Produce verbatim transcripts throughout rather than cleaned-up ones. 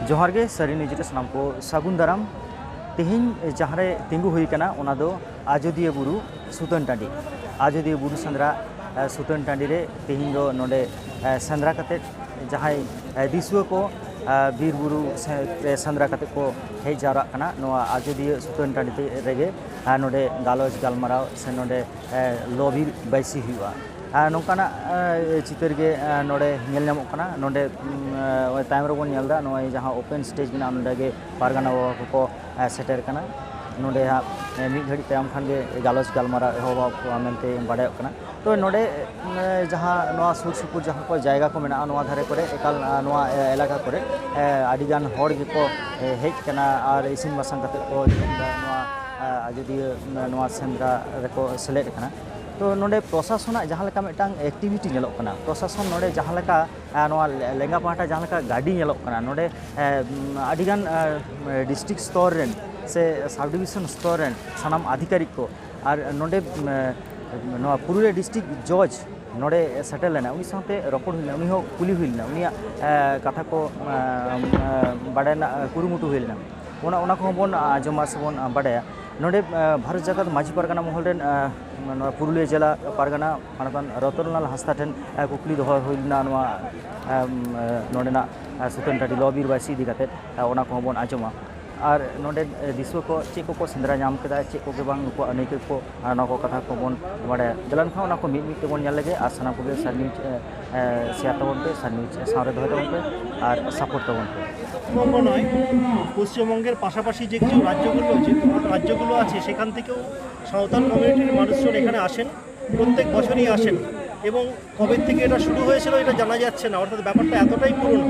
ᱡᱚᱦᱟᱨ ᱜᱮ, ᱥᱟᱹᱨᱤ ᱱᱤᱭᱩᱡᱽ ᱨᱮ ᱥᱟᱱᱟᱢ ᱠᱚ ᱥᱟᱹᱜᱩᱱ ᱫᱟᱨᱟᱢ᱾ ᱛᱮᱦᱮᱧ ᱡᱟᱦᱟᱸ ᱨᱮ ᱛᱤᱸᱜᱩ ᱦᱩᱭ ᱟᱠᱟᱱᱟ, ᱚᱱᱟ ᱫᱚ ᱟᱡᱚᱫᱤᱭᱟᱹ ᱵᱩᱨᱩ ᱥᱩᱛᱟᱹᱱ ᱴᱟᱺᱰᱤ᱾ ᱟᱡᱚᱫᱤᱭᱟᱹ ᱵᱩᱨᱩ ᱥᱮᱸᱫᱽᱨᱟ, ᱮ, ᱥᱩᱛᱟᱹᱱ ᱴᱟᱺᱰᱤ ᱨᱮ ᱛᱮᱦᱮᱧ ᱫᱚ ᱱᱚᱰᱮ, ᱮ, ᱥᱮᱸᱫᱽᱨᱟ ᱠᱟᱛᱮᱫ ᱡᱟᱦᱟᱸᱭ, ᱮ, ᱫᱤᱥᱩᱣᱟᱹ ᱠᱚ, ᱮ, ᱵᱤᱨ ᱵᱩᱨᱩ ᱥᱮ-, ᱨᱮ ᱥᱮᱸᱫᱽᱨᱟ ᱠᱟᱛᱮᱫ ᱠᱚ ᱦᱮᱡ ᱡᱟᱣᱨᱟᱜ ᱠᱟᱱᱟ, ᱱᱚᱣᱟ ᱟᱡᱚᱫᱤᱭᱟᱹ ᱥᱩᱛᱟᱹᱱ ᱴᱟᱺᱰᱤ ᱛᱮ, ᱨᱮᱜᱮ, ᱮ, ᱱᱚᱰᱮ ᱜᱟᱞᱚᱪ ᱜᱟᱞᱢᱟᱨᱟᱣ ᱥᱮ ᱱᱚᱰᱮ, ᱮ, ᱞᱚ ᱵᱤᱨ ᱵᱟᱹᱭᱥᱤ ᱦᱩᱭᱩᱜᱼᱟ᱾ ᱟᱨ ᱱᱚᱝᱠᱟᱱᱟᱜ, ᱮ, ᱪᱤᱛᱟᱹᱨ ᱜᱮ, ᱮ, ᱱᱚᱰᱮ ᱧᱮᱞ ᱧᱟᱢᱚᱜ ᱠᱟᱱᱟ᱾ ᱱᱚᱰᱮ, ᱩᱢ, ᱮ, ᱱᱚᱜᱼᱚᱭ ᱛᱟᱭᱚᱢ ᱨᱮᱵᱚᱱ ᱧᱮᱞ ᱮᱫᱟ, ᱱᱚᱜᱼᱚᱭ ᱡᱟᱦᱟᱸ ᱳᱯᱮᱱ ᱥᱴᱮᱡᱽ ᱢᱮᱱᱟᱜᱼᱟ, ᱱᱚᱰᱮ ᱜᱮ ᱯᱟᱨᱜᱟᱱᱟ ᱵᱟᱵᱟ ᱠᱚᱠᱚ, ᱮ, ᱥᱮᱴᱮᱨ ᱠᱟᱱᱟ᱾ ᱱᱚᱰᱮ ᱦᱟᱸᱜ, ᱮ, ᱢᱤᱫ ᱜᱷᱟᱹᱲᱤᱡ ᱛᱟᱭᱚᱢ ᱠᱷᱟᱱ ᱜᱮ ᱜᱟᱞᱚᱪ ᱜᱟᱞᱢᱟᱨᱟᱣ ᱮᱦᱚᱵᱚᱜᱼᱟ ᱢᱮᱱᱛᱮ ᱵᱟᱰᱟᱭᱚᱜ ᱠᱟᱱᱟ᱾ ᱛᱚ ᱱᱚᱰᱮ, ᱮ, ᱡᱟᱦᱟᱸ ᱱᱚᱣᱟ ᱥᱩᱨ ᱥᱩᱯᱩᱨ ᱡᱟᱦᱟᱸ ᱠᱚ ᱡᱟᱭᱜᱟ ᱠᱚ ᱢᱮᱱᱟᱜᱼᱟ, ᱱᱚᱣᱟ ᱫᱷᱟᱨᱮ ᱠᱚᱨᱮ ᱮᱠᱟᱞ, ᱮ, ᱱᱚᱣᱟ, ᱮ, ᱮᱞᱟᱠᱟ ᱠᱚᱨᱮ, ᱮ, ᱟᱹᱰᱤᱜᱟᱱ ᱦᱚᱲ ᱜᱮᱠᱚ, ᱮ, ᱦᱮᱡ ᱠᱟᱱᱟ ᱟᱨ ᱤᱥᱤᱱ ᱵᱟᱥᱟᱝ ᱠᱟᱛᱮᱫ ᱠᱚ ᱡᱚᱢ ᱮᱫᱟ᱾ ᱱᱚᱣᱟ, ᱮ, ᱟᱡᱚᱫᱤᱭᱟᱹ, ᱮ, ᱱᱚᱣᱟ ᱥᱮᱸᱫᱽᱨᱟ ᱨᱮᱠᱚ ᱥᱮᱞᱮᱫ ᱠᱟᱱᱟ᱾ ᱛᱚ ᱱᱚᱰᱮ ᱯᱨᱚᱥᱟᱥᱚᱱᱟᱜ ᱡᱟᱦᱟᱸ ᱞᱮᱠᱟ ᱢᱤᱫᱴᱟᱝ ᱮᱠᱴᱤᱵᱷᱤᱴᱤ ᱧᱮᱞᱚᱜ ᱠᱟᱱᱟ, ᱯᱨᱚᱥᱟᱥᱚᱱ ᱱᱚᱰᱮ ᱡᱟᱦᱟᱸ ᱞᱮᱠᱟ, ᱮ, ᱱᱚᱣᱟ ᱞᱮ-, ᱞᱮᱸᱜᱟ ᱯᱟᱦᱴᱟ ᱡᱟᱦᱟᱸ ᱞᱮᱠᱟ ᱜᱟᱹᱰᱤ ᱧᱮᱞᱚᱜ ᱠᱟᱱᱟ, ᱱᱚᱰᱮ, ᱮ, ᱟᱹᱰᱤᱜᱟᱱ, ᱮ, ᱰᱤᱥᱴᱨᱤᱠᱴ ᱥᱛᱚᱨ ᱨᱮᱱ ᱥᱮ ᱥᱟᱵ ᱰᱤᱵᱤᱥᱚᱱ ᱥᱛᱚᱨ ᱨᱮᱱ ᱥᱟᱱᱟᱢ ᱟᱫᱷᱤᱠᱟᱨᱤᱠ ᱠᱚ ᱟᱨ ᱱᱚᱰᱮ, ᱮ, ᱱᱚᱣᱟ ᱯᱩᱨᱩᱞᱤᱭᱟᱹ ᱰᱤᱥᱴᱨᱤᱠᱴ ᱡᱚᱡᱽ ᱱᱚᱰᱮ ᱥᱮᱴᱮᱨ ᱞᱮᱱᱟ, ᱩᱱᱤ ᱥᱟᱶᱛᱮ ᱨᱚᱯᱚᱲ ᱦᱩᱭ ᱞᱮᱱᱟ, ᱩᱱᱤ ᱦᱚᱸ ᱠᱩᱞᱤ ᱦᱩᱭ ᱞᱮᱱᱟ, ᱩᱱᱤᱭᱟᱜ, ᱮ, ᱠᱟᱛᱷᱟ ᱠᱚ, ᱮ, ᱮ, ᱵᱟᱰᱟᱭ ᱨᱮᱱᱟᱜ ᱠᱩᱨᱩᱢᱩᱴᱩ ᱦᱩᱭ ᱞᱮᱱᱟ᱾ ᱚᱱᱟ, ᱚᱱᱟ ᱠᱚᱦᱚᱸ ᱵᱚᱱ ᱟᱸᱡᱚᱢᱟ ᱥᱮᱵᱚᱱ ᱵᱟᱰᱟᱭᱟ᱾ ᱱᱚᱰᱮ, ᱮ, ᱵᱷᱟᱨᱚᱛ ᱡᱟᱠᱟᱛ ᱢᱟᱹᱡᱷᱤ ᱯᱟᱨᱜᱟᱱᱟ ᱢᱚᱦᱚᱞ ᱨᱮᱱ, ᱮ, ᱱᱚᱣᱟ ᱯᱩᱨᱩᱞᱤᱭᱟᱹ ᱡᱮᱞᱟ ᱯᱟᱨᱜᱟᱱᱟ ᱢᱟᱱᱚᱛᱟᱱ ᱨᱚᱛᱚᱱᱞᱟᱞ ᱦᱟᱸᱥᱫᱟ ᱴᱷᱮᱱ, ᱮ, ᱠᱩᱠᱞᱤ ᱫᱚᱦᱚ ᱦᱩᱭ ᱞᱮᱱᱟ ᱱᱚᱣᱟ, ᱮ, ᱮ, ᱱᱚᱰᱮᱱᱟᱜ, ᱮ, ᱥᱩᱛᱟᱹᱱ ᱴᱟᱺᱰᱤ ᱞᱚ ᱵᱤᱨ ᱵᱟᱹᱭᱥᱤ ᱤᱫᱤ ᱠᱟᱛᱮᱫ, ᱮ, ᱚᱱᱟ ᱠᱚᱦᱚᱸ ᱵᱚᱱ ᱟᱸᱡᱚᱢᱟ᱾ ᱟᱨ ᱱᱚᱰᱮ, ᱮ, ᱫᱤᱥᱩᱣᱟᱹ ᱠᱚ ᱪᱮᱫ ᱠᱚᱠᱚ ᱥᱮᱸᱫᱽᱨᱟ ᱧᱟᱢ ᱠᱮᱫᱟ, ᱪᱮᱫ ᱠᱚᱜᱮ ᱵᱟᱝ ᱱᱩᱠᱩᱣᱟᱜ ᱟᱹᱱᱟᱹᱭᱠᱟᱹ ᱠᱚ, ᱟᱨ ᱱᱚᱣᱟ ᱠᱚ ᱠᱟᱛᱷᱟ ᱠᱚᱵᱚᱱ ᱵᱟᱲᱟᱭᱟ᱾ ᱫᱮᱞᱟ ᱮᱱᱠᱷᱟᱱ ᱚᱱᱟ ᱠᱚ ᱢᱤᱫ ᱢᱤᱫ ᱛᱮᱵᱚᱱ ᱧᱮᱞ ᱞᱮᱜᱮ ᱟᱨ ᱥᱟᱱᱟᱢ ᱠᱚᱜᱮ ᱥᱟᱨ ᱱᱤᱭᱩᱡᱽ, ᱮ, ᱮ, ᱥᱮᱭᱟᱨ ᱛᱟᱵᱚᱱ ᱯᱮ, ᱥᱟᱨ ᱱᱤᱭᱩᱡᱽ ᱥᱟᱶᱨᱮ ᱫᱚᱦᱚᱭ ᱛᱟᱵᱚᱱ ᱯᱮ ᱟᱨ ᱥᱟᱯᱳᱨᱴ ᱛᱟᱵᱚᱱ ᱯᱮ᱾ পশ্চিমবঙ্গ নয়, পশ্চিমবঙ্গের পাশাপাশি যে কিছু রাজ্যগুলো আছে, রাজ্যগুলো আছে, সেখান থেকেও সাঁওতাল কমিউনিটির মানুষজন এখানে আসেন, প্রত্যেক বছরই আসেন। এবং কবে থেকে এটা শুরু হয়েছিল এটা জানা যাচ্ছে না, অর্থাৎ ব্যাপারটা এতটাই পুরনো।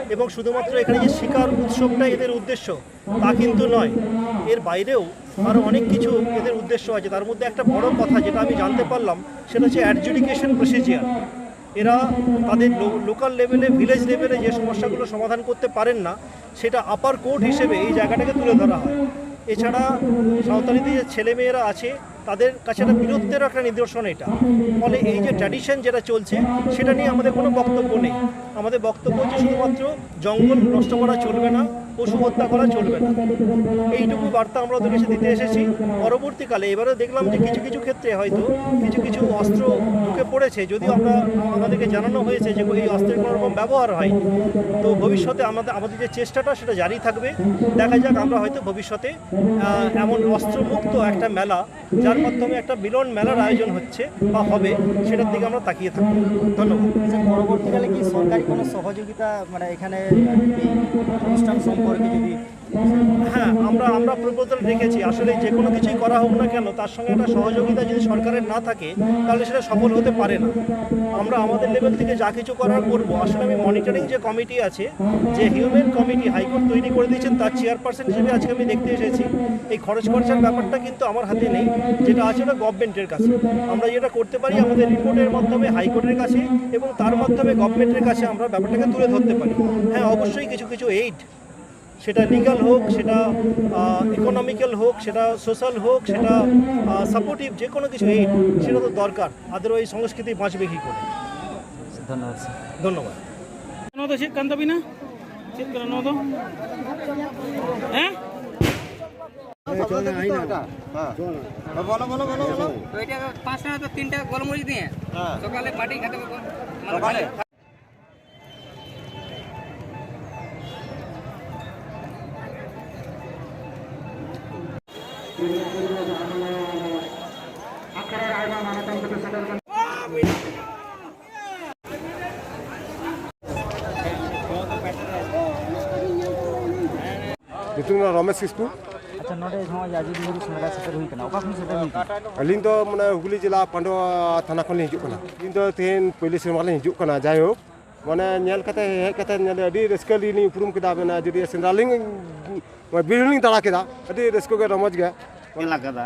এবং শুধুমাত্র এখানে যে শিকার উৎসবটা এদের উদ্দেশ্য, তা কিন্তু নয়। এর বাইরেও আরও অনেক কিছু এদের উদ্দেশ্য আছে। তার মধ্যে একটা বড় কথা যেটা আমি জানতে পারলাম, সেটা হচ্ছে অ্যাডজুডিকেশন প্রসিজিয়ার। এরা তাদের লোকাল লেভেলে, ভিলেজ লেভেলে যে সমস্যাগুলো সমাধান করতে পারেন না, সেটা আপার কোর্ট হিসেবে এই জায়গাটাকে তুলে ধরা হয়। এছাড়া সাঁওতালিতে যে ছেলেমেয়েরা আছে, তাদের কাছে একটা বীরত্বের একটা নিদর্শন এটা। ফলে এই যে ট্র্যাডিশন যেটা চলছে, সেটা নিয়ে আমাদের কোনো বক্তব্য নেই। আমাদের বক্তব্য হচ্ছে শুধুমাত্র জঙ্গল নষ্ট করা চলবে না, পশু হত্যা করা চলবে না। এইটুকু বার্তা আমরা ওদের কাছে দিতে এসেছি। পরবর্তীকালে এবারে দেখলাম যে কিছু কিছু ক্ষেত্রে হয়তো কিছু কিছু অস্ত্র ঢুকে পড়েছে, যদিও আমরা, আমাদেরকে জানানো হয়েছে যে এই অস্ত্রের কোনো রকম ব্যবহার হয়নি। তো ভবিষ্যতে আমাদের, আমাদের যে চেষ্টাটা, সেটা জারি থাকবে। দেখা যাক, আমরা হয়তো ভবিষ্যতে আহ, এমন অস্ত্রমুক্ত একটা মেলা, যার মাধ্যমে একটা মিলন মেলার আয়োজন হচ্ছে বা হবে, সেটার দিকে আমরা তাকিয়ে থাকবো। ধন্যবাদ। স্যার, পরবর্তীকালে কি সরকারি কোনো সহযোগিতা, মানে, এখানে এই অনুষ্ঠান সম্পর্কে যদি? হ্যাঁ, আমরা আমরা প্রপোজাল রেখেছি। আসলে যে কোনো কিছুই করা হোক না কেন, তার সঙ্গে একটা সহযোগিতা যদি সরকারের না থাকে, তাহলে সেটা সফল হতে পারে না। আমরা আমাদের লেভেল থেকে যা কিছু করার করবো। আসলে আমি মনিটরিং যে কমিটি আছে, যে হিউম্যান কমিটি হাইকোর্ট তৈরি করে দিয়েছেন, তার চেয়ারপারসন হিসেবে আজকে আমি দেখতে এসেছি। এই খরচ খরচার ব্যাপারটা কিন্তু আমার হাতে নেই, যেটা আছে ওটা গভর্নমেন্টের কাছে। আমরা যেটা করতে পারি, আমাদের রিপোর্টের মাধ্যমে হাইকোর্টের কাছে এবং তার মাধ্যমে গভর্নমেন্টের কাছে আমরা ব্যাপারটাকে তুলে ধরতে পারি। হ্যাঁ, অবশ্যই কিছু কিছু এইড, সেটা লিগ্যাল হোক, সেটা ইকোনমিক্যাল হোক, সেটা সোশ্যাল হোক, সেটা সাপোর্টিভ, যে কোনো কিছু এইড, সেটা তো দরকার। আদারওয়াইজ সংস্কৃতি বাঁচবে কী করে? ধন্যবাদ স্যার। ধন্যবাদ। ᱱᱚᱣᱟ ᱫᱚ ᱪᱮᱫ ᱠᱟᱱ ᱛᱟᱵᱤᱱᱟ? ᱪᱮᱫ ᱠᱟᱱᱟ ᱱᱚᱣᱟ ᱫᱚ? ᱦᱮᱸ? বলো বলো বলো বলো। তো এটা পাঁচ টাকা তো তিনটা গোলমরিচ দিয়ে সকালে মাটি খেতে হবে। সকালে? ᱧᱩᱛᱩᱢ ᱫᱚ ᱨᱚᱢᱮᱥ ᱠᱤᱥᱠᱩ᱾ ᱟᱪᱪᱷᱟ, ᱱᱚᱰᱮ ᱱᱚᱜᱼᱚᱭ ᱟᱡᱚᱫᱤᱭᱟᱹ ᱵᱩᱨᱩ ᱥᱮᱸᱫᱽᱨᱟ ᱥᱮᱴᱮᱨ ᱦᱩᱭ ᱠᱟᱱᱟ, ᱚᱠᱟ ᱠᱷᱚᱱ ᱥᱮᱴᱮᱨ ᱦᱩᱭ ᱠᱟᱱᱟ? ᱟᱹᱞᱤᱧ ᱫᱚ ᱢᱟᱱᱮ ᱦᱩᱜᱽᱞᱤ ᱡᱮᱞᱟ ᱯᱟᱸᱰᱩᱣᱟ ᱛᱷᱟᱱᱟ ᱠᱷᱚᱱ ᱞᱤᱧ ᱦᱤᱡᱩᱜ ᱠᱟᱱᱟ᱾ ᱟᱹᱞᱤᱧ ᱫᱚ ᱛᱮᱦᱮᱧ ᱯᱳᱭᱞᱳ ᱥᱮᱨᱢᱟ ᱞᱤᱧ ᱦᱤᱡᱩᱜ ᱠᱟᱱᱟ᱾ ᱡᱟᱭᱦᱳᱠ, ᱢᱟᱱᱮ ᱧᱮᱞ ᱠᱟᱛᱮ, ᱦᱮᱡ ᱠᱟᱛᱮ ᱧᱮᱞ ᱟᱹᱰᱤ ᱨᱟᱹᱥᱠᱟᱹ ᱞᱤᱧ ᱩᱯᱨᱩᱢ ᱠᱮᱫᱟ᱾ ᱢᱟᱱᱮ ᱟᱡᱚᱫᱤᱭᱟᱹ ᱥᱮᱸᱫᱽᱨᱟ ᱞᱤᱧ, ᱵᱤᱨ ᱦᱚᱸᱞᱤᱧ ᱫᱟᱬᱟ ᱠᱮᱫᱟ, ᱟᱹᱰᱤ ᱨᱟᱹᱥᱠᱟᱹ ᱜᱮ ᱨᱚᱢᱚᱡᱽ ᱜᱮ᱾ ᱧᱮᱞ ᱟᱠᱟᱫᱟ᱾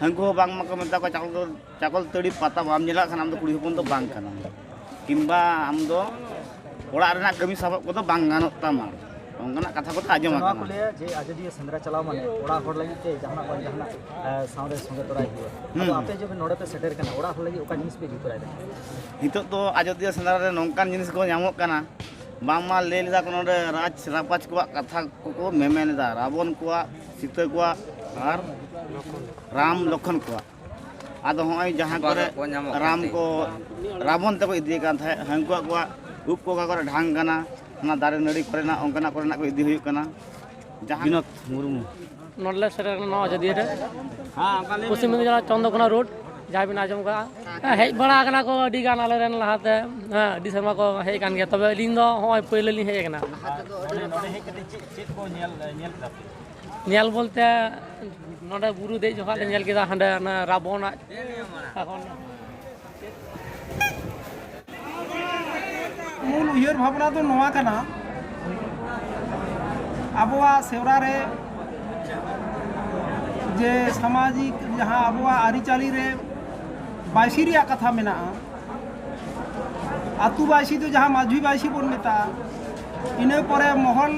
ᱦᱟᱹᱱᱠᱩ ᱦᱚᱸ ᱵᱟᱝ ᱢᱟᱠᱚ ᱢᱮᱛᱟ ᱠᱚᱣᱟ, ᱪᱟᱠᱚᱞ, ᱪᱟᱠᱚᱞ ᱛᱟᱹᱲᱤ ᱯᱟᱛᱟ ᱵᱟᱢ ᱧᱮᱞᱟᱜ ᱠᱷᱟᱱ ᱟᱢ ᱫᱚ ᱠᱩᱲᱤ ᱦᱚᱯᱚᱱ ᱫᱚ ᱵᱟᱝ ᱠᱟᱱᱟᱢ, ᱠᱤᱝᱵᱟ ᱟᱢ ᱫᱚ ᱚᱲᱟᱜ ᱨᱮᱱᱟᱜ ᱠᱟᱹᱢᱤ ᱥᱟᱵᱚᱜ ᱠᱚᱫᱚ ᱵᱟᱝ ᱜᱟᱱᱚᱜ ᱛᱟᱢᱟ᱾ ᱚᱱᱠᱟᱱᱟᱜ ᱠᱟᱛᱷᱟ ᱠᱚᱫᱚ ᱟᱸᱡᱚᱢ ᱱᱚᱣᱟ ᱟᱠᱟᱱᱟ᱾ ᱠᱚ ᱞᱟᱹᱭᱟ ᱡᱮ ᱟᱡᱚᱫᱤᱭᱟᱹ ᱥᱮᱸᱫᱽᱨᱟ ᱪᱟᱞᱟᱣ ᱢᱟᱱᱮ ᱚᱲᱟᱜ ᱦᱚᱲ ᱞᱟᱹᱜᱤᱫ ᱛᱮ ᱡᱟᱦᱟᱱᱟᱜ ᱵᱟᱝ ᱡᱟᱦᱟᱱᱟᱜ ᱥᱟᱶᱨᱮ ᱥᱚᱸᱜᱮ ᱛᱚᱨᱟᱭ ᱦᱩᱭᱩᱜᱼᱟ᱾ ᱦᱩᱸ᱾ ᱟᱫᱚ ᱟᱯᱮ ᱡᱮ ᱱᱚᱰᱮ ᱯᱮ ᱥᱮᱴᱮᱨ ᱠᱟᱱᱟ, ᱚᱲᱟᱜ ᱦᱚᱲ ᱞᱟᱹᱜᱤᱫ ᱚᱠᱟ ᱡᱤᱱᱤᱥ ᱯᱮ ᱤᱫᱤ ᱛᱚᱨᱟᱭᱮᱫᱟ? ᱱᱤᱛᱚᱜ ᱫᱚ ᱟᱡᱚᱫᱤᱭᱟᱹ ᱥᱮᱸᱫᱽᱨᱟ ᱨᱮ ᱱᱚᱝᱠᱟᱱ ᱡᱤᱱᱤᱥ ᱠᱚ ᱧᱟᱢᱚᱜ ᱠᱟᱱᱟ, ᱵᱟᱝᱢᱟ ᱞᱟᱹᱭ ᱞᱮᱫᱟ ᱠᱚ ᱱᱚᱰᱮ ᱨᱟᱡᱽ ᱨᱟᱯᱟᱡᱽ ᱠᱚᱣᱟᱜ ᱠᱟᱛᱷᱟ ᱠᱚᱠᱚ ᱢᱮᱢᱮᱱ ᱮᱫᱟ, ᱨᱟᱵᱚᱱ ᱠᱚᱣᱟᱜ, ᱥᱤᱛᱟᱹ ᱠᱚᱣᱟᱜ ᱟᱨ ᱨᱟᱢ ᱞᱚᱠᱷᱚᱱ ᱠᱚᱣᱟᱜ᱾ ᱟᱫᱚ ᱦᱚᱸᱜᱼᱚᱭ ᱡᱟᱦᱟᱸ ᱠᱚᱨᱮ ᱠᱚ ᱧᱟᱢᱚᱜ ᱠᱟᱱ ᱨᱟᱢ ᱛᱟᱦᱮᱸᱫ᱾ ᱠᱚ ᱨᱟᱵᱚᱱ ᱛᱮᱠᱚ ᱤᱫᱤᱭᱮ ᱠᱟᱱ ᱛᱟᱦᱮᱸᱫ, ᱦᱟᱹᱱᱠᱩᱣᱟᱜ ᱠᱚᱣᱟᱜ ᱩᱵ ᱠᱚ ᱚᱠᱟ ᱠᱚᱨᱮ ᱰᱷᱟᱝ ᱠᱟᱱᱟ, ᱚᱱᱟ ᱫᱟᱨᱮ ᱱᱟᱹᱲᱤ ᱠᱚᱨᱮᱱᱟᱜ ᱚᱱᱠᱟᱱᱟᱜ ᱠᱚᱨᱮᱱᱟᱜ ᱠᱚ ᱤᱫᱤ ᱦᱩᱭᱩᱜ ᱠᱟᱱᱟ᱾ ᱡᱟᱦᱟᱸ ᱵᱤᱱᱳᱫ ᱢᱩᱨᱢᱩ᱾ ᱱᱚᱰᱮ ᱞᱮ ᱥᱮᱴᱮᱨ ᱠᱟᱱᱟ ᱱᱚᱣᱟ ᱟᱡᱚᱫᱤᱭᱟᱹ ᱨᱮ᱾ ᱯᱚᱥᱪᱤᱢ ᱢᱮᱫᱽᱱᱤᱯᱩᱨ ᱡᱮᱞᱟ ᱪᱚᱱᱫᱨᱚᱠᱳᱱᱟ ᱨᱳᱰ, ᱡᱟᱦᱟᱸ ᱵᱤᱱ ᱟᱸᱡᱚᱢ ᱠᱟᱜᱼᱟ᱾ ᱦᱮᱡ ᱵᱟᱲᱟ ᱟᱠᱟᱱᱟ ᱠᱚ ᱟᱹᱰᱤ ᱜᱟᱱ ᱟᱞᱮ ᱨᱮᱱ ᱞᱟᱦᱟᱛᱮ, ᱦᱮᱸ, ᱟᱹᱰᱤ ᱥᱮᱨᱢᱟ ᱠᱚ ᱦᱮᱡ ᱟᱠᱟᱱ ᱜᱮᱭᱟ, ᱛᱚᱵᱮ ᱟᱹᱞᱤᱧ ᱫᱚ ᱦᱚᱸᱜᱼᱚᱭ ᱯᱳᱭᱞᱳ ᱞᱤᱧ ᱦᱮᱡ ᱟᱠᱟᱱᱟ᱾ ᱱᱚᱰᱮ, ᱱᱚᱰᱮ ᱦᱮᱡ ᱠᱟᱛᱮ ᱪᱮᱫ, ᱪᱮᱫ ᱠᱚ ᱧᱮᱞ, ᱧᱮᱞ ᱠᱮᱫᱟ ᱯᱮ? ᱧᱮᱞ ᱵᱚᱞᱛᱮ ᱱᱚᱰᱮ ᱵᱩᱨᱩ ᱫᱮᱡ ᱡᱚᱠᱷᱟᱜ ᱞᱮ ᱧᱮᱞ ᱠᱮᱫᱟ ᱦᱟᱸᱰᱮ ᱚᱱᱟ ᱨᱟᱵᱚᱱᱟᱜ ᱮᱠᱷᱚᱱ ᱢᱩᱞ ᱩᱭᱦᱟᱹᱨ ᱵᱷᱟᱵᱽᱱᱟ ᱫᱚ ᱱᱚᱣᱟ ᱠᱟᱱᱟ, ᱟᱵᱚᱣᱟᱜ ᱥᱮᱣᱨᱟ ᱨᱮ ᱡᱮ ᱥᱟᱢᱟᱡᱤᱠ ᱡᱟᱦᱟᱸ ᱟᱵᱚᱣᱟᱜ ᱟᱹᱨᱤᱪᱟᱹᱞᱤ ᱨᱮ ᱵᱟᱭᱥᱤ ᱨᱮᱭᱟᱜ ᱠᱟᱛᱷᱟ ᱢᱮᱱᱟᱜᱼᱟ, ᱟᱹᱛᱩ ᱵᱟᱭᱥᱤ ᱫᱚ ᱡᱟᱦᱟᱸ ᱢᱟᱹᱡᱷᱤ ᱵᱟᱭᱥᱤ ᱵᱚᱱ ᱢᱮᱛᱟᱜᱼᱟ, ᱤᱱᱟᱹ ᱯᱚᱨᱮ ᱢᱚᱦᱚᱞ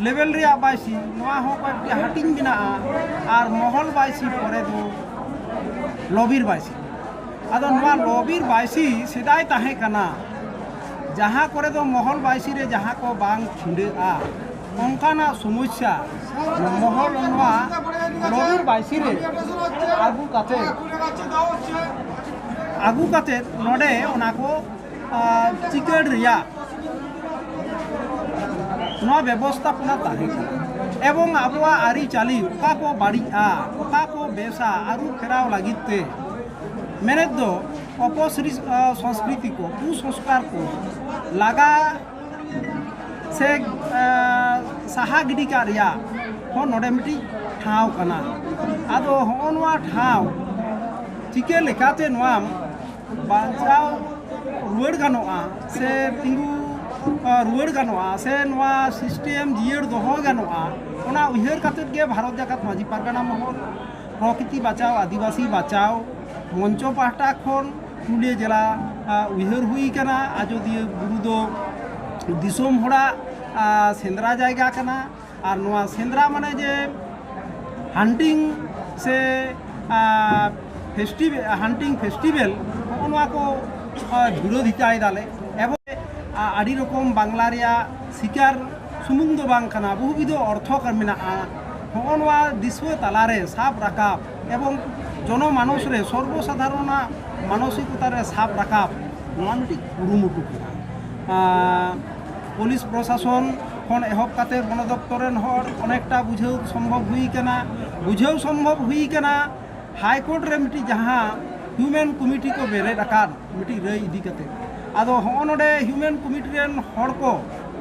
ᱞᱮᱵᱮᱞ ᱨᱮᱭᱟᱜ ᱵᱟᱭᱥᱤ, ᱱᱚᱣᱟ ᱦᱚᱸ ᱠᱚᱭᱮᱠᱴᱤ ᱦᱟᱹᱴᱤᱧ ᱢᱮᱱᱟᱜᱼᱟ᱾ ᱟᱨ ᱢᱚᱦᱚᱞ ᱵᱟᱭᱥᱤ ᱯᱚᱨᱮ ᱫᱚ ᱞᱚᱵᱤᱨ ᱵᱟᱭᱥᱤ᱾ ᱟᱫᱚ ᱱᱚᱣᱟ ᱞᱚᱵᱤᱨ ᱵᱟᱭᱥᱤ ᱥᱮᱫᱟᱭ ᱛᱟᱦᱮᱸ ᱠᱟᱱᱟ, ᱡᱟᱦᱟᱸ ᱠᱚᱨᱮ ᱫᱚ ᱢᱚᱦᱚᱞ ᱵᱟᱭᱥᱤ ᱨᱮ ᱡᱟᱦᱟᱸ ᱠᱚ ᱵᱟᱝ ᱪᱷᱤᱸᱰᱟᱹᱜᱼᱟ, ᱚᱱᱠᱟᱱᱟᱜ ᱥᱚᱢᱚᱥᱥᱟ ᱢᱚᱦᱚᱞ ᱱᱚᱣᱟ ᱞᱚᱵᱤᱨ ᱵᱟᱭᱥᱤ ᱨᱮ ᱟᱹᱜᱩ ᱠᱟᱛᱮ, ᱟᱹᱜᱩ ᱠᱟᱛᱮ ᱱᱚᱰᱮ ᱚᱱᱟ ᱠᱚ, ᱟᱨ, ᱪᱤᱠᱟᱹᱲ ᱨᱮᱭᱟᱜ ᱱᱚᱣᱟ ᱵᱮᱵᱚᱥᱛᱷᱟᱯᱚᱱᱟ ᱛᱟᱦᱮᱸ ᱠᱟᱱᱟ᱾ ᱮᱵᱚᱝ ᱟᱵᱚᱣᱟᱜ ᱟᱹᱨᱤᱪᱟᱹᱞᱤ ᱚᱠᱟ ᱠᱚ ᱵᱟᱹᱲᱤᱡᱼᱟ, ᱚᱠᱟ ᱠᱚ ᱵᱮᱥᱟ, ᱟᱹᱨᱩ ᱯᱷᱮᱨᱟᱣ ᱞᱟᱹᱜᱤᱫ ᱛᱮ ᱢᱮᱱᱮᱫ ᱫᱚ ᱚᱯᱚᱥᱨᱤ-, ᱟ, ᱥᱚᱝᱥᱠᱨᱤᱛᱤ ᱠᱚ, ᱠᱩᱥᱚᱝᱥᱠᱟᱨ ᱠᱚ ᱞᱟᱜᱟ ᱥᱮ, ᱟ, ᱥᱟᱦᱟ ᱜᱤᱰᱤ ᱠᱟᱜ ᱨᱮᱭᱟᱜ ᱦᱚᱸ ᱱᱚᱰᱮ ᱢᱤᱫᱴᱤᱡ ᱴᱷᱟᱶ ᱠᱟᱱᱟ᱾ ᱟᱫᱚ ᱦᱚᱸᱜᱼᱚ ᱱᱚᱣᱟ ᱴᱷᱟᱶ ᱪᱤᱠᱟᱹ ᱞᱮᱠᱟᱛᱮ ᱱᱚᱣᱟ ᱵᱟᱧᱪᱟᱣ ᱨᱩᱣᱟᱹᱲ ᱜᱟᱱᱚᱜᱼᱟ ᱥᱮ ᱛᱤᱸᱜᱩ, ᱟ, ᱨᱩᱣᱟᱹᱲ ᱜᱟᱱᱚᱜᱼᱟ ᱥᱮ ᱱᱚᱣᱟ ᱥᱤᱥᱴᱮᱢ ᱡᱤᱭᱟᱹᱲ ᱫᱚᱦᱚ ᱜᱟᱱᱚᱜᱼᱟ, ᱚᱱᱟ ᱩᱭᱦᱟᱹᱨ ᱠᱟᱛᱮᱫ ᱜᱮ ᱵᱷᱟᱨᱚᱛ ᱡᱟᱠᱟᱛ ᱢᱟᱹᱡᱷᱤ ᱯᱟᱨᱜᱟᱱᱟ ᱢᱚᱦᱚᱞ, ᱯᱨᱚᱠᱨᱤᱛᱤ ᱵᱟᱪᱟᱣ, ᱟᱹᱫᱤᱵᱟᱹᱥᱤ ᱵᱟᱪᱟᱣ ᱢᱚᱧᱪᱚ ᱯᱟᱦᱴᱟ ᱠᱷᱚᱱ ᱯᱩᱨᱩᱞᱤᱭᱟᱹ ᱡᱮᱞᱟ, ᱟ, ᱩᱭᱦᱟᱹᱨ ᱦᱩᱭ ᱠᱟᱱᱟ᱾ ᱟᱡᱚᱫᱤᱭᱟᱹ ᱵᱩᱨᱩ ᱫᱚ ᱫᱤᱥᱚᱢ ᱦᱚᱲᱟᱜ ᱥᱮᱸᱫᱽᱨᱟ ᱡᱟᱭᱜᱟ ᱠᱟᱱᱟ᱾ ᱟᱨ ᱱᱚᱣᱟ ᱥᱮᱸᱫᱽᱨᱟ ᱢᱟᱱᱮ ᱡᱮ ᱦᱟᱱᱴᱤᱝ ᱥᱮ ᱯᱷᱮᱥᱴᱤᱵᱷᱮᱞ, ᱦᱟᱱᱴᱤᱝ ᱯᱷᱮᱥᱴᱤᱵᱷᱮᱞ, ᱱᱚᱜᱼᱚ ᱱᱚᱣᱟ ᱠᱚ ᱟᱨ ᱵᱤᱨᱳᱫᱷᱤᱛᱟᱭ ᱫᱟᱞᱮ᱾ ᱮᱵᱚᱝ ᱟᱹᱰᱤ ᱨᱚᱠᱚᱢ ᱵᱟᱝᱞᱟ ᱨᱮᱭᱟᱜ ᱥᱤᱠᱟᱨ ᱥᱩᱢᱩᱝ ᱫᱚ ᱵᱟᱝ ᱠᱟᱱᱟ, ᱵᱚᱦᱩᱵᱤᱫᱷᱚ ᱚᱨᱛᱷᱚ ᱢᱮᱱᱟᱜᱼᱟ᱾ ᱦᱚᱸᱜᱼᱚ ᱱᱚᱣᱟ ᱫᱤᱥᱩᱣᱟᱹ ᱛᱟᱞᱟᱨᱮ ᱥᱟᱵ ᱨᱟᱠᱟᱵ ᱮᱵᱚᱝ ᱡᱚᱱᱚᱢᱟᱱᱚᱥ ᱨᱮ, ᱥᱚᱨᱵᱚ ᱥᱟᱫᱷᱟᱨᱚᱱᱟᱜ ᱢᱟᱱᱚᱥᱤᱠᱚᱛᱟ ᱨᱮ ᱥᱟᱵ ᱨᱟᱠᱟᱵ, ᱱᱚᱣᱟ ᱢᱤᱫᱴᱤᱡ ᱠᱩᱨᱩᱢᱩᱴᱩ ᱠᱟᱱᱟ᱾ ᱟᱨ ᱯᱩᱞᱤᱥ ᱯᱨᱚᱥᱟᱥᱚᱱ ᱠᱷᱚᱱ ᱮᱦᱚᱵ ᱠᱟᱛᱮ ᱵᱚᱱ ᱫᱚᱯᱛᱚᱨ ᱨᱮᱱ ᱦᱚᱲ ᱚᱱᱮᱠᱴᱟ ᱵᱩᱡᱷᱟᱹᱣ ᱥᱚᱢᱵᱷᱚᱵ ᱦᱩᱭ ᱠᱟᱱᱟ, ᱵᱩᱡᱷᱟᱹᱣ ᱥᱚᱢᱵᱷᱚᱵ ᱦᱩᱭ ᱠᱟᱱᱟ᱾ ᱦᱟᱭᱠᱳᱨᱴ ᱨᱮ ᱢᱤᱫᱴᱤᱡ ᱡᱟᱦᱟᱸ ᱦᱤᱭᱩᱢᱮᱱ ᱠᱚᱢᱤᱴᱤ ᱠᱚ ᱵᱮᱨᱮᱫ ᱟᱠᱟᱫ ᱢᱤᱫᱴᱤᱡ ᱨᱟᱹᱭ ᱤᱫᱤ ᱠᱟᱛᱮ, ᱟᱫᱚ ᱦᱚᱸᱜᱼᱚ ᱱᱚᱰᱮ ᱦᱤᱭᱩᱢᱮᱱ ᱠᱚᱢᱤᱴᱤ ᱨᱮᱱ ᱦᱚᱲ ᱠᱚ,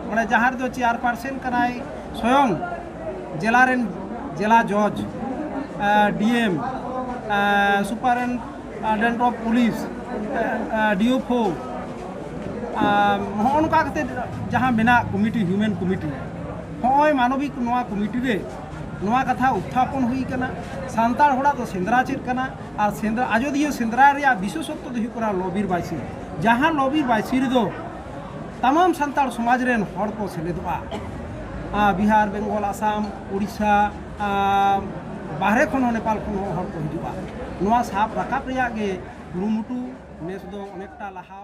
ᱚᱸᱰᱮ ᱡᱟᱦᱟᱸ ᱨᱮᱫᱚ ᱪᱮᱭᱟᱨᱯᱟᱨᱥᱚᱱ ᱠᱟᱱᱟᱭ ᱥᱚᱭᱚᱝ ᱡᱮᱞᱟ ᱨᱮᱱ ᱡᱮᱞᱟ ᱡᱚᱡᱽ, D M, superintendent of police, D F O, ᱦᱚᱸᱜᱼᱚ ᱱᱚᱝᱠᱟ ᱠᱟᱛᱮ ᱡᱟᱦᱟᱸ ᱢᱮᱱᱟᱜ ᱠᱚᱢᱤᱴᱤ, ᱦᱤᱭᱩᱢᱮᱱ ᱠᱚᱢᱤᱴᱤ, ᱦᱚᱸᱜᱼᱚᱭ ᱢᱟᱱᱚᱵᱤᱠ ᱱᱚᱣᱟ ᱠᱚᱢᱤᱴᱤ ᱨᱮ ᱱᱚᱣᱟ ᱠᱟᱛᱷᱟ ᱩᱛᱛᱷᱟᱯᱚᱱ ᱦᱩᱭ ᱠᱟᱱᱟ, ᱥᱟᱱᱛᱟᱲ ᱦᱚᱲᱟᱜ ᱫᱚ ᱥᱮᱸᱫᱽᱨᱟ ᱪᱮᱫ ᱠᱟᱱᱟ? ᱟᱨ ᱥᱮᱸᱫᱽᱨᱟ, ᱟᱡᱚᱫᱤᱭᱟᱹ ᱥᱮᱸᱫᱽᱨᱟ ᱨᱮᱭᱟᱜ ᱵᱤᱥᱮᱥᱚᱛᱛᱚ ᱫᱚ ᱦᱩᱭᱩᱜ ᱠᱟᱱᱟ ᱞᱚᱵᱤᱨ ᱵᱟᱭᱥᱤ, ᱡᱟᱦᱟᱸ ᱞᱚᱵᱤᱨ ᱵᱟᱭᱥᱤ ᱨᱮᱫᱚ ᱛᱟᱢᱟᱢ ᱥᱟᱱᱛᱟᱲ ᱥᱚᱢᱟᱡᱽ ᱨᱮᱱ ᱦᱚᱲ ᱠᱚ ᱥᱮᱞᱮᱫᱚᱜᱼᱟ᱾ ᱟᱨ ᱵᱤᱦᱟᱨ, ᱵᱮᱝᱜᱚᱞ, ᱟᱥᱟᱢ, ᱳᱰᱤᱥᱟ, ᱟᱨ ᱵᱟᱦᱨᱮ ᱠᱷᱚᱱ ᱦᱚᱸ, ᱱᱮᱯᱟᱞ ᱠᱷᱚᱱ ᱦᱚᱸ ᱦᱚᱲ ᱠᱚ ᱦᱤᱡᱩᱜᱼᱟ᱾ ᱱᱚᱣᱟ ᱥᱟᱵ ᱨᱟᱠᱟᱵ ᱨᱮᱭᱟᱜ ᱜᱮ ᱠᱩᱨᱩᱢᱩᱴᱩ ᱱᱮᱥ ᱫᱚ ᱚᱱᱮᱠᱴᱟ ᱞᱟᱦᱟ